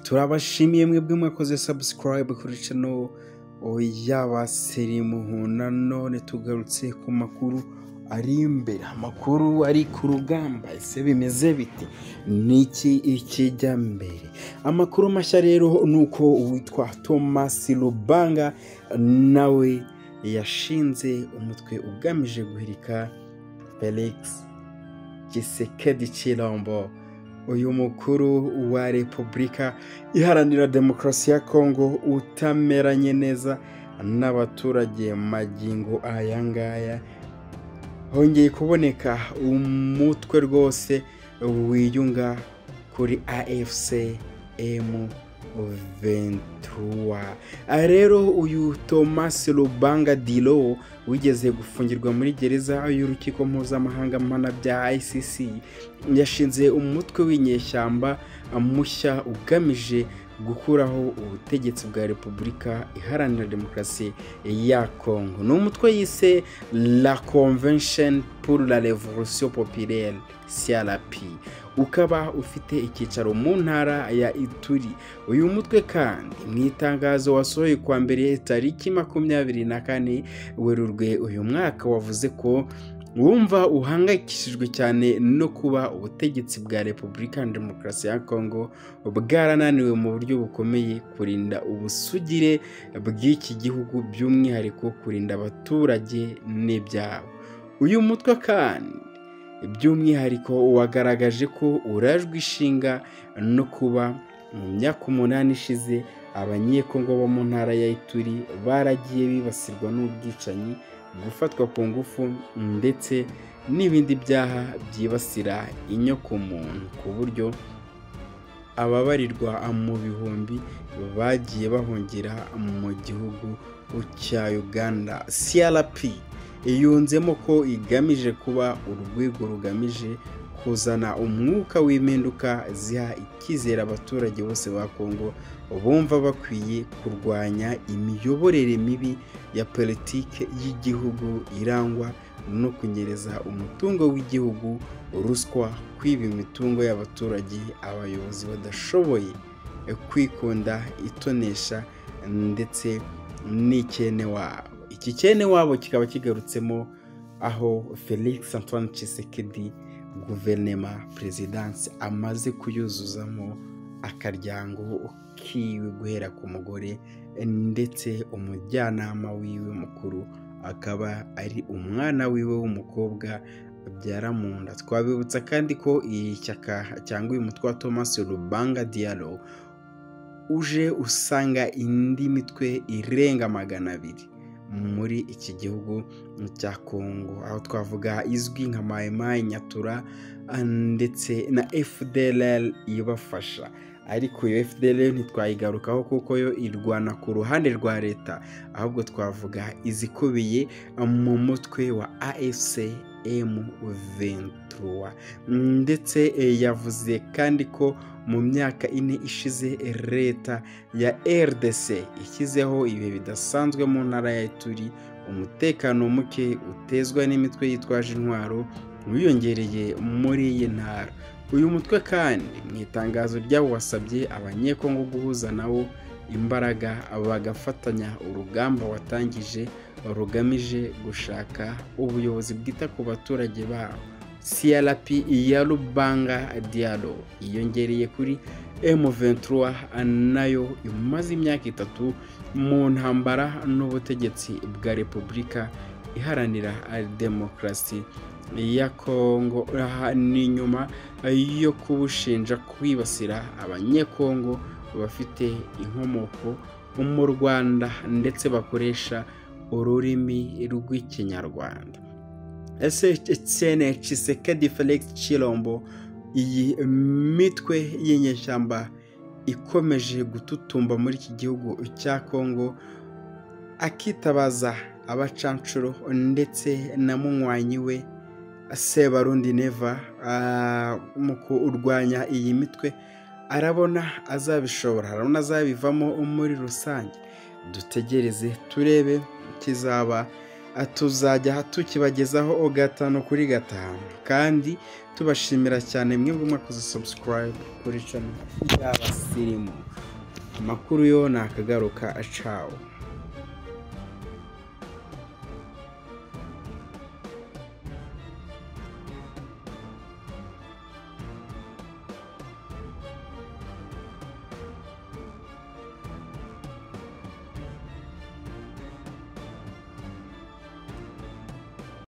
Turabashimiye mwebwe mwakoze subscribe kuri channel y'abasirimu. Nanone tugarutse ku makuru ari imbere, amakuru ari ku rugamba. Ese bimeze bite? Niki ikijya mbere? Amakuru mashya rero ni uko uwitwa Thomas Lubanga nawe yashinze umutwe ugamije guhirika Felix Tshisekedi Tshilombo, uyu mukuru wa Repubulika Iharanira Demokarasi ya Kongo utameranye neza n'abaturage magingo aya ngaya. Hongeye kuboneka umutwe rwose wiyunga kuri AFC M23. Rero uyu Thomas Lubanga Dilo wigeze gufungirwa muri gereza y'urukiko mpuzamahanga mpanabyaha ICC, yashinze umutwe w'inyeshyamba mushya ugamije gukuraho ubutegetsi bwa Repubulika Iharanira Demokarasi ya Kongo. Ni umutwe yise La Convention pour la Révolution Populaire, CRP, ukaba ufite icyicaro mu ntara ya Ituri. Uyu mutwe kandi mu itangazo wasohoye kwa mbere tariki 24 Werurwe uyu mwaka, wavuze ko wumva uhangayikishijwe cyane no kuba ubutegetsi bwa Repubulika ya Demokarasi ya Kongo bwarananiwe mu buryo bukomeye kurinda ubusugire bw'iki gihugu, by'umwihariko kurinda abaturage n'ibyabo. Uyu mutwe kandi by'umwihariko wagaragaje ko urajwe ishinga no kuba mu myaka 8 ishize Abanyekongo bo mu ntara ya Ituri baragiye bibasirwa n'ubwicanyi, gufatwa ku ngufu ndetse n'ibindi byaha byibasira inyokomuntu, ku buryo ababarirwa mu bihumbi bagiye bahungira mu gihugu cya Uganda. CRP yunzemo ko igamije kuba urwego rugamije kuzana umwuka w'impinduka ziha icyizere abaturage bose ba Kongo bumva bakwiye kurwanya imiyoborere mibi ya politike y'igihugu irangwa no kunyereza umutungo w'igihugu, ruswa, kwiba imitungo y'abaturage, abayobozi badashoboye, kwikunda, itonesha ndetse n'ikene wabo. Iki cyene wabo kikaba kigarutsemo aho Felix Antoine Tshisekedi guverinema perezidansi amaze kuyuzuzamo akaryango kiwe, guhera ku mugore ndetse umujyanama wiwe mukuru akaba ari umwana wiwe w'umukobwa abyara mu nda. Twabibutsa kandi ko iri shyaka cyangwa uyu mutwe wa Thomas Lubanga Diallo uje usanga indi mitwe irenga 200 muri iki gihugu cya Kongo, aho twavuga izwi nka Mai Mai Nyatura ndetse na FDLR ibafasha. Ariko iyo FDLR ntitwayigarukaho kuko yo irwana ku ruhande rwa leta, ahubwo twavuga izikubiye mu mutwe wa AFC M23. Ndetse yavuze kandi ko mu myaka 4 ishize leta ya RDC ishyizeho ibihe bidasanzwe mu ntara ya Ituri, umutekano muke utezwa n'imitwe yitwaje intwaro wiyongereye muri iyi ntara. Uyu mutwe kandi mu itangazo ryabo wasabye Abanyekongo guhuza nawo imbaraga bagafatanya urugamba watangije rugamije gushaka ubuyobozi bwita ku baturage babo. CRP ya Lubanga Diallo yiyongereye kuri M23 nayo imaze imyaka 3 mu ntambara n'ubutegetsi bwa Repubulika Iharanira Demokarasi ya Kongo, ni nyuma yo kubushinja kwibasira Abanyekongo bafite inkomoko mu Rwanda ndetse bakoresha ururimi rw'Ikinyarwanda. Ese Etienne Tshisekedi Felix Tshilombo, iyi mitwe y'inyeshyamba ikomeje gututumba muri iki gihugu cya Kongo, akitabaza abacancuro ndetse na munywanyi we Sebarundi Neva mu kurwanya iyi mitwe, arabona azabishobora, arabona azabivamo muri rusange? Dutegereze turebe kizaba Tuzajya tukibagezaho 5 kuri 5, kandi tubashimira cyane mwebwe mwakoze subscribe kuri channel y'Abasirimu. Amakuru yo nakagaruka, ciao.